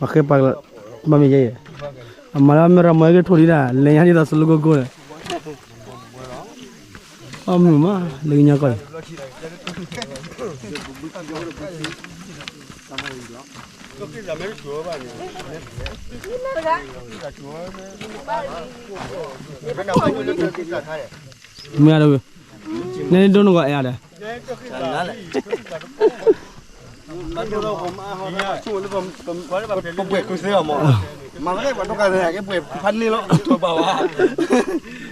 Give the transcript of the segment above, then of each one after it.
ပှၤဃဲပှၤ ဘၣ်မ့ၢ်ယဲယဲ အမၤလၢမ့ၢ်ရၤမၤက့ၤထိၣ်လံဒၣ် လဲၤညါဒ်သိးစလူကိကိဒီး အမုာ်မး လၢကညီကီၢ်အံၤ မ့ၢ်အဒၣ်ဝဲ နဒိနဂီၢ်အဲၣ်အါဒီး ပဘှဲးခုသ့အီၤမး, မၤသးကဲပှၤဒိကါသ့ၣ်ကဲဘှဲးဖးန့ၢ်လီၤ ဘၣ်ဝါ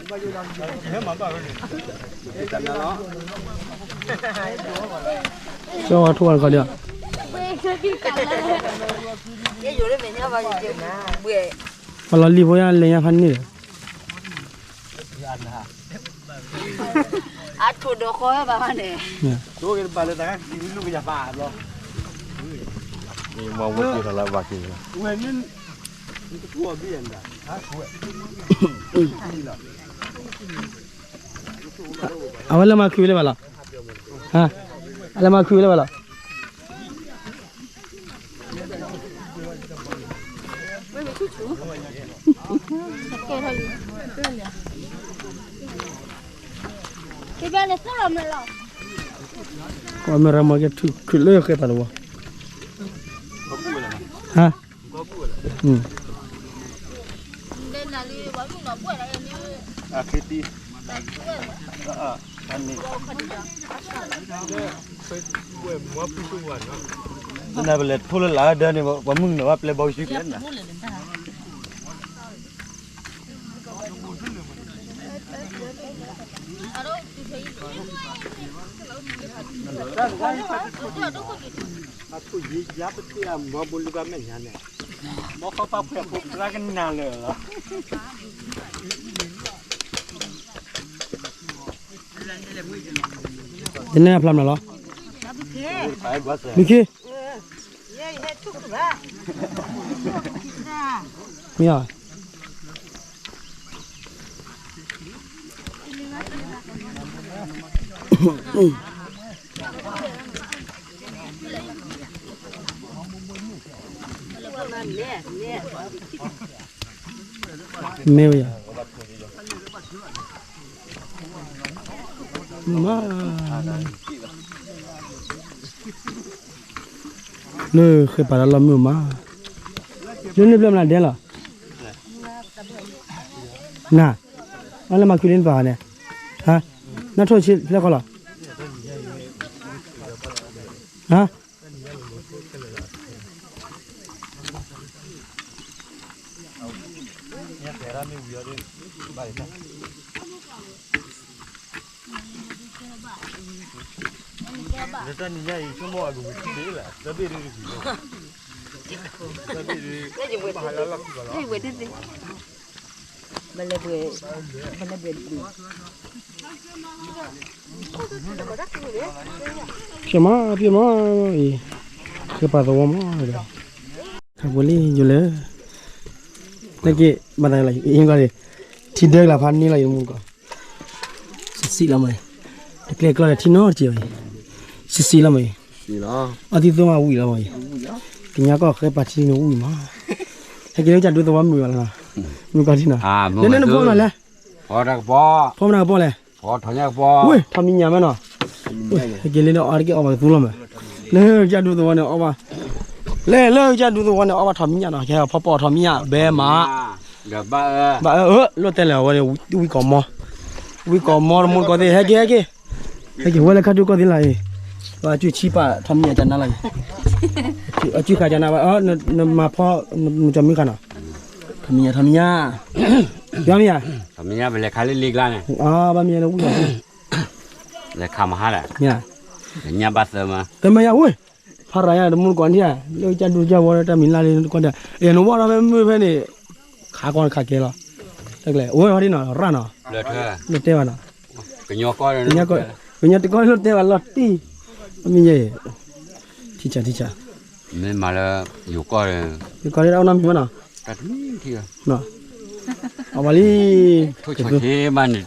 ကၠီဝါထိၣ်ဝါတခီဒီး ပှၤလီၤလံဖိယါလဲၤညါဖးန့ၢ်ဒီး အထိၣ်ဒီးဃီဝဲဘၣ်န့ၣ် မၤဝဲက့ၤထီၣ်လၢ ဘၣ်က့ၤ အဝဲလၢမၤခုးဝဲလၢဘၣ်လီၤ, အလၢမၤခုးဝဲလၢဘၣ်လီၤ. ကမ့ၢ်ရမၤကဲထုးလၢဃဲပာ်သဝီ, ဟါ, နပလဲၤထိၣ်လၢလာ်ဒၢန့ၣ် ပှၤမုၣ်ကနီၤဘၣ်ပျဲဘီကဆူကျဲနၤ ဘီဃီပာ်ဖှဲးဖိကျါကနၤလၢာ်လီၤ. တန့ၢ်အဖျါမနုၤလီၤ, မံခ့, မ့ၢ် မ့ၢ်ဝဲယၤ, မၤ လၢဃဲပာ်လၢလီၢ်မုာ်မး, လၢန့ၣ်ဘျီမနုၤဒဲးလီၤ, နၤ, အလၢမၤခုးလံနပၤန့ၣ်, ဟါ, နထိၣ်ဆံဖျဲၣ်ဃီလီၤ, ဟါ ဖျဲၣ်မး ဖျဲၣ်မးအံၤ, ဃဲပာ်သဝီမး, ဟးပှဲၤလံယိၤလၢ, နက့ၤ ဘၣ်သးလီၤ, ထံဒၢကလၤဖးန့ၢ်လီၤယိၤမူကီၢ်, စံးလီၤမး, တကျဲကျီၢ်ဒီးထံနီတက့ၢ်အံၤ, စံးလီၤမးအံၤ, အီသံသိမးဝံၤလီၤမးအံၤ, ကညီကီၢ်ဃဲပာ်ထံန့ၣ်ဝံၤမး, ဟဲက့ၤလၢကၢ်ဒူသဝီမုာ်ဘၣ်လီၤ, မုာ်ကီၢ်ထံနီၤ, နနဖိမနုၤလဲၣ်, ဖိမနုၤကပီၢ်လဲၣ် ဝဲ ထီၣ်မံညၣ်မ့ၢ်နီၤ, ဟဲက့ၤလၢဒီးအီတက့ၢ်အီၣ်ဘၣ်ကသူလီၤမး, လၢကၢ်ဒူသဝီန့ၣ်အီၣ်ဘၣ်, လၢလၢကၢ်ဒူသဝီန့ၣ် အီၣ်ဘၣ်ထီၣ်မံညၣ်နီၤ, ကဲဖီပီၣ်ထီၣ်မံညၣ် ဘဲမး, ဘၣ်အၢ, လိၣ်တဲလဲၣ်အဝဲန့ၣ် ဝံၣ်ကီၢ်မီ, ဝံၣ်ကီၢ်မီတမူတကိးသ့ၣ် ဟဲက့ၤ ဟဲက့ၤ ဟဲက့ၤဝဲလၢခါဒူကီၢ်သ့ၣ်လီၤအံၤ, အစုဆံပာ်ထီၣ်မံညၣ်ကနါလီၤအံၤ, အစုခးကနါဘၣ်, နမၤဖီ, နကီၢ်မံခါနီၤ, ထီၣ်မံညၣ် ထီၣ်မံညၣ်, ယမံညၣ် ထီၣ်မံညၣ်ပလဲၤခးလၢလ့ကျါန့ၣ်, ဘၣ်မံညၣ်လၢဝံၣ်လီၤ, လဲၤခးမဟါလဲၣ်, မ့ၢ်, ညၣ်ဘၣ်သၢမး, တမ့ၢ်ယၤဝဲ, ဖးရၤယၤတမူတကိးဒံးဧါ, လၢကၢ်ဒူကၢ်ဝီတၢ်မံၤလၢ်လၢနတကွၢ်ဒံး, အဲ နဝဲဒီးဖဲမုၢ်ဖဲန့ၣ်, ခးကီနခးကဲလီၤ, တကျဲ, အိၣ်ဝဲဒ်နီၤ ရၣ်နီၤ, လိၣ်တဲဘၣ်နီၤ, ကညီကီၢ်, ကညီတကီၢ်လိၣ်တဲဘၣ်လီၤတံၢ်, မ့ၢ်ယဲ, ထံဆးထံဆး, မ့ၢ်မၤလၢ, ယိၤကီၢ်, ယိၤကီၢ်လၢအအိၣ်နီတမံၤဘၣ်နီၤ, အဝဲလံ,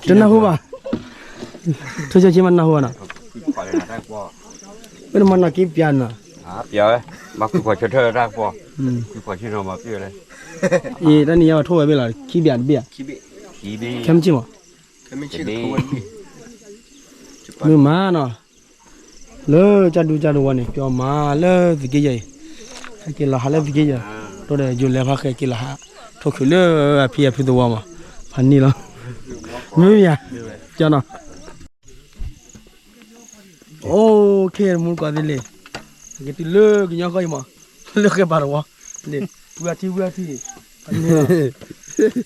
တနၢ်ဟူဘၣ်, ထိၣ်ဆိဆ့မးနၢ်ဟူဘၣ်နီၤ, ပနမၤနီၢ်က့ပျါနီၤ ပျဲဝဲ, ဘၣ်ကွံဖီၣ်ဆၢထၢၣ်တၢ်ကပီၤ, ကွံဖီၣ်ဆၢထၢၣ်မၤပျဲဝဲလဲၣ်, အံၤတၢ်န့ၣ်ယဝဲထိၣ်ဝဲဘ့ၣ်လီၤ ခံဘ့ၣ်တဘ့ၣ်ဧါ, ခံဘ့ၣ်, ခဲမုၢ်ဆ့ၣ်မး, မုၢ်မးနီၤ, လၢကၢ်ဒူကၢ်ဒဝီန့ၣ် ပျဲမးလၢသုးက့ယဲၢ်အံၤ, ဟဲက့ၤလီၤဟးလၢသုးက့ယဲၢ်, တိဒီးယိၤလဲၤဖးဃဲက့ၤလီၤဟး, ထိၣ်ခုၣ်လၢအဖံအဖုသဝီမး, ဖးန့ၢ်လီၤ, မုၢ်မ့ၢ်ဧါ, ကၠီနီၤ အိၣ်ခ့မူကီၢ်သ့လံ, က့ၤတုၤလၢကညီကီၢ်အံၤမး, လၢဃဲပာ်တဝီ, ပှၤထံပှၤထံ,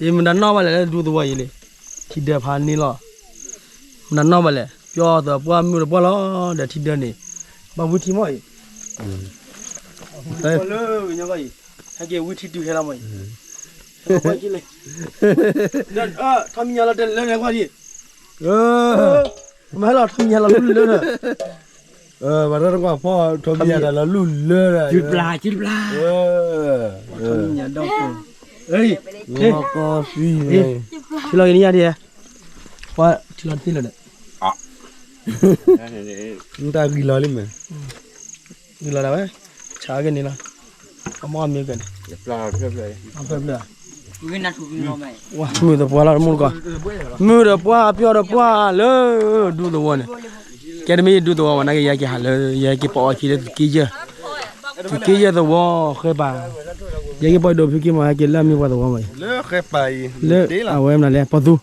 ယမတၤနီၣ်ဘၣ်လဲၣ်လၢဒူသဝီအံၤလံ, ထံဒၢဖးန့ၢ်လီၤ, မတၤနီၣ်ဘၣ်လဲၣ် ပျီသပှၢ်မုၢ်တပှၢ်လီၤ, ဒီးထံဒၢန့ၣ်, ဘၣ်ဝံထံမီၢ်အံၤ, လၢကညီကီၢ်အံၤ, ဟဲက့ၤဝံထံတုၤဟဲလီၤမီၢ်အံၤ, ထီၣ်မံၤညါလီၤတဲလၢန့ၣ်ကွၢ်ဒံး မဟဲလီၤထီၣ်မံၤညါလီၤလူလၢဒီး, ဘၣ်တၢ်တကွၢ်ဖီၣ် ထီၣ်မံၤညါဒီးလီၤလူလၢဒီး, ထီၣ်မံၤညါဒီး, ထံလီၤက့ၤန့ၢ်ယၤဒံး, ပှၤထံလီၤတသ့လၢၤဒီး, နတၢ်ဂံၢ်လီၤလံမ့ၢ်, ဂံၢ်လီၤဒၣ်ဝဲ, ဆါက့ၤန့ၣ်လီၤ, အမ့ၢ်မ့ၢ်ကန့ၣ် မုၢ်တပှၢ်လီၤတမူတကီၢ်, မုၢ်တပှၢ်ပျီတပှၢ်လၢ ဒူသဝီန့ၣ်, ကဲတမ့ၢ်ဒူသဝီဘၣ် နာ်က့ၤ ယဟဲက့ၤဟးလၢ ယဟဲက့ၤပာ်အီၤခံလၢသုးက့ယဲၢ်, သုးက့ယဲၢ်သဝီ ဃဲပာ်, ယဟဲက့ၤပာ်ဒိးဖုက့ၤမး ဟဲက့ၤလၢအမ့ၢ်ပှၤသဝီမး, လၢဃဲပာ်အံၤ, လၢအဝဲမနုၤလဲၣ် ပီၢ်သူ,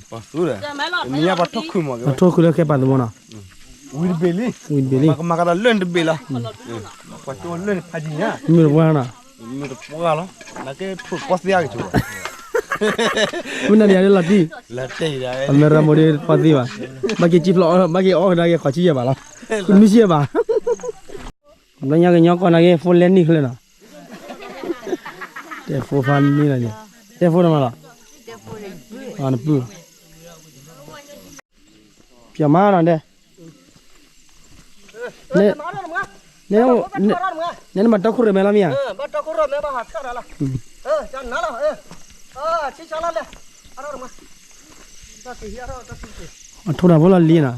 ပှၤထိၣ်ဃုာ်လၢဃဲပာ်သဝီနီၤ, ဝံၤတဘ့ၣ်လံ, ဝံၤတဘ့ၣ်လံ, မၤကမၤကဒီးလၢနတဘ့ၣ်လီၤ, မုၢ်တပှၢ်နီၤ, မုၢ်တပှၢ်လီၤ, နကဲဖိပီၢ်သ့အါကဆိးဘၣ်, မုၢ်နၤန့ၣ်လၢလီၤတံၢ်, အမဲရမိၢ်ဒ်ပီၢ်သ့ဘၣ်, ဘၣ်က့ၤကံဖျိးအီၣ် ဘၣ်က့ၤအီၣ်ကဒါက့ၤခီၣ်ဆံယဲၢ်ဘၣ်လီၤ, မုၢ်ဆံယဲၢ်ဘၣ်, ဘျီညါကညီကီၢ်နာ်က့ၤ ဖိလဲနံၣ်ချၢနီၤ, တဲဖိဖးန့ၢ်လီၤန့ၣ်, တဲဖိတမၤလီၤ, နပုၢ် ပျဲမးနီၤဒဲး, နဲနဘၣ်တီခိၣ်ရိၣ်မဲလီၤမ့ၢ်ဧါ, အထိၣ်တၢ်ဖိလီၤလံနီၤ,